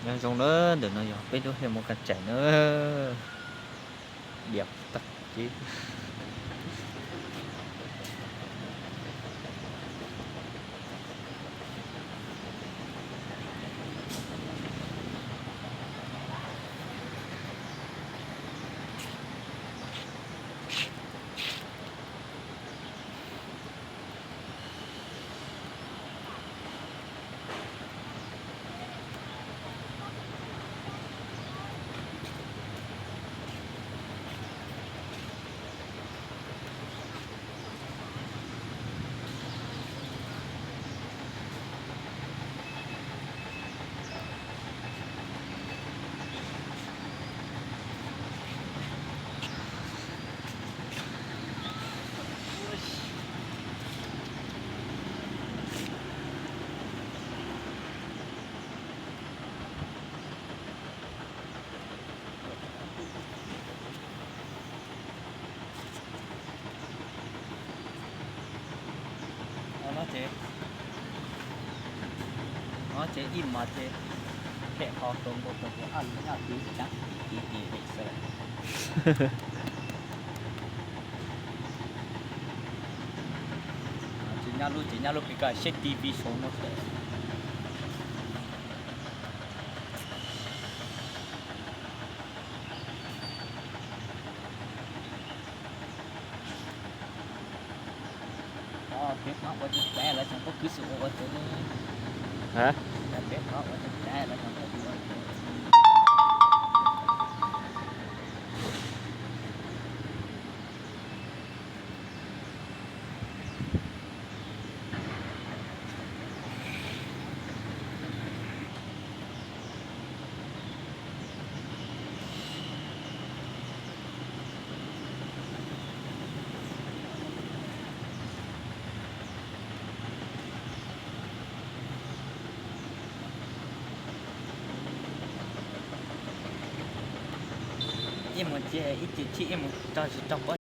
Nyob zoo na, ntawm no yog peb lub hia mus ka tseem na. Diam tag ces. No ces, no ces ib mas ces phem qhov tau nkaus tau tias aj li nyaj twv ceeb tim tim tim tim xwb. Ces nyaj lub ces nyaj lub pis kaj seb T V saum no xwb. Peb qhov ua tus tais lawv tseem pob kws xwm ua ua tus. Peb qhov ua tus tais lawv tseem pob kws ua tus. Ib mus cia ib ce tshij ib mus tso tsis tso pob.